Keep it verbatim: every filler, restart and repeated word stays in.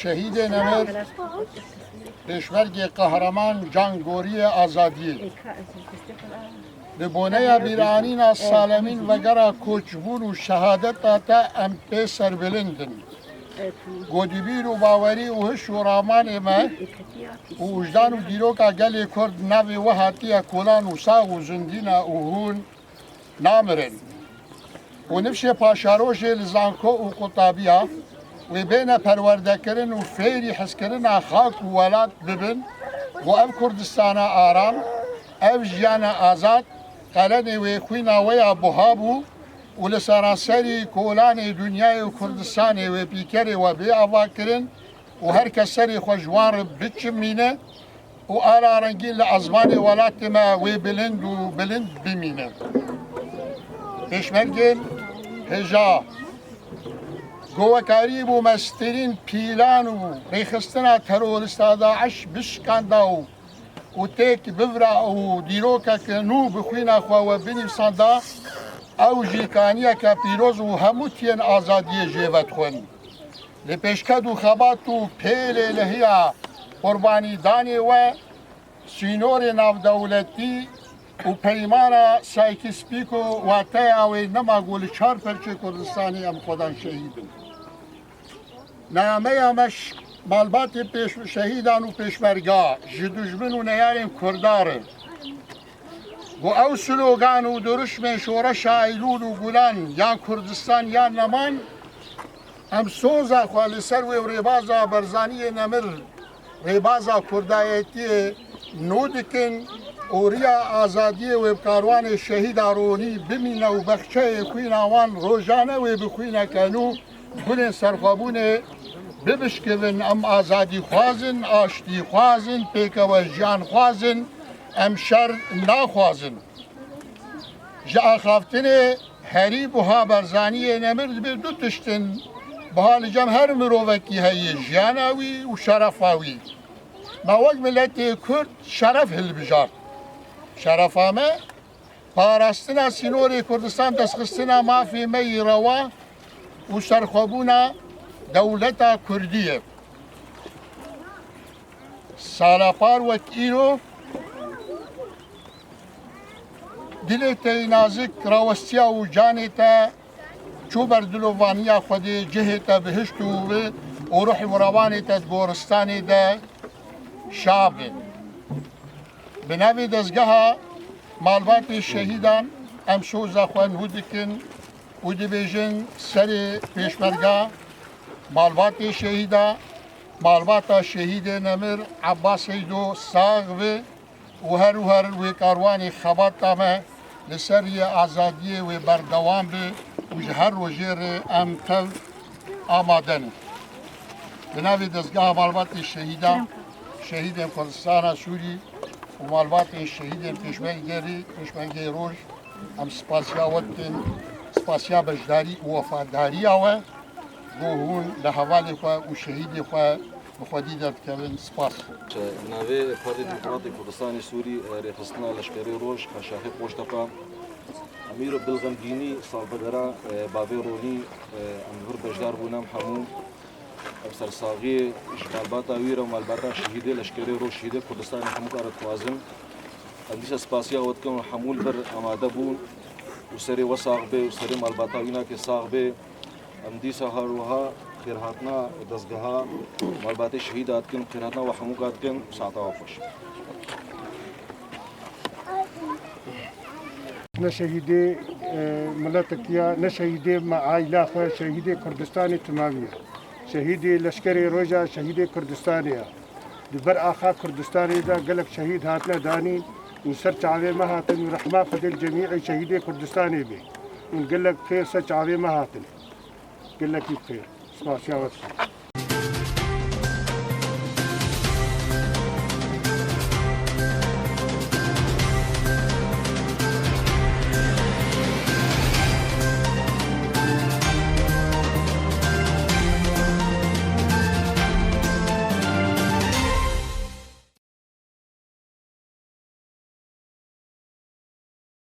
Şehîdê nemir, pêşmergê qehreman, cangoriyê azadiyê. Bi boneya bîranîna salemîn vegera koçbûn û şehadeta te em pê serbilind in. Godîbîr û bawerî û hiş û ramanê me û wijdan û dîroka gelê Kurd navê we hatiye kolan û sax û zindî ne û hûn namirin. Û nifşê paşerojê li zanko û qutabiya wê bêne perwerdekirin û fêrî hezkirina xak û welat bibin, ku ev Kurdistana aram, ev jiyana azad, qelenê wê xwîna we ya buha bû û li seranserî kolanê dinyayê û Kurdistanê wê pîkerê we bê avakirin û her kes serê xwe ji wan re biçimîne û ala rengîn li ezmanê welatê me wê bilind û bilind bimîne. Pêşmergên hêja, gowekarî bû mestirîn pîlan û rêxistina terorista DAIŞ bişkanda û û têk bivra û dîrokeke nû bi xwîna xwe we binivîsanda, ew jî kaniyeke pîroz û hemû tiyên azadiyê jê vedixwin. Li pêşket û xebat û pêlê lehiya qurbanîdanê we, sînorê navdewletî û peymana Sykes-Picot wateya wê nema ku li çar perçê Kurdistanê em xwedan şehîd bin. Nameya me ş-, malbatê pêş-, şehîdan û pêşmerga ji dijmin û neyarên Kurda re. Ku ew slogan û dirişmên şoreşa Eylûl û Gulen yan Kurdistan yan Neman, em soza xwe li ser wê û rêbaza Barzaniyê nemir, rêbaza Kurdayetiyê nû dikin û riya azadiyê wê bi karwanê şehîda ronî bimîne û bexçeyê xwîna wan rojane wê bi xwîneke nû gulên serxwebûnê bibişkivin. Em azadî xwazin, aştî xwazin, pêkewe jiyan xwazin, em şer naxwazin. Ji axaftinê herî buha Barzaniyê nemir dibe du tişt in. Buha li cem her mirovekî heye, jiyana wî û şerefa wî. Me wek miletê Kurd şeref hilbijart. Şerefa me, parastina sînorê Kurdistan, destxistina mafê me yî rewa û serxwebûna dewleta Kurdî ye. Sala par wek îro, dilê te yî nazik rawestiya û canê te çû ber dilovaniya Xwedê, cihê te bihişt û bi û ruh û rewanê te di goristanê de şa be. Bi navê dezgeha malbatê şehîdan em soza xwe nû dikin û dibêjin: serê pêşmerga, malbatê şehîda, malbata şehîdê nemir Ebbas Seydo sax be û her û her wê karwanê xebata me li ser riyê azadiyê wê berdewam be û ji her rojê re em tev amade ne. Bi navê dezgeha malbatê şehîdan, şehîdên Kurdistana Sûrî û malbatên şehîdên Pêşmergerî, Pêşmergeyê Roj, em spasiya we dikin, spasiya beşdarî û wefadariya we, ku hûn li hevalê xwe û şehîdê xwe bi xwedî derdikevin. Spas. Navê Partê Demokratê Kurdistanê Sûrî, e, Rêxistina Leşkerê Roj, Qeşaxê Qoştepe, em îro bilxemgînî salvegera, e, bavê Ronî, e, em li vir beşdar bûn em hemû. Em sersaxiyê ji malbata wî re û malbata şehîdê Leşkerê Roj, şehîdê Kurdistanê hemû kare dixwazin. Em dîsa spasiya we dikin û hemû li vir amade bûn û serê we sax be û serê malbata wî nakê sax be. Em dîsa her wiha xêrhatina dezgeha malbatê şehîda dikin, xêrhatina we hemûka dikin. Saeta we xweş. Ne şehîdê, e, miletekî ya, ne şehîdê me aîla xwe, şehîdê Kurdistanê timamî ya. Şehîdê Leşkerê Roja, şehîdê Kurdistanê ya. Di ber axa Kurdistanê de gelek şehîd hatine danîn û ser çavê me hatin û rehma Xwedê li cemîê şehîdê Kurdistanê bê. Û gelek xêr ser çavê me hatin. Gelekî bi xêr. Spasiya we dikim.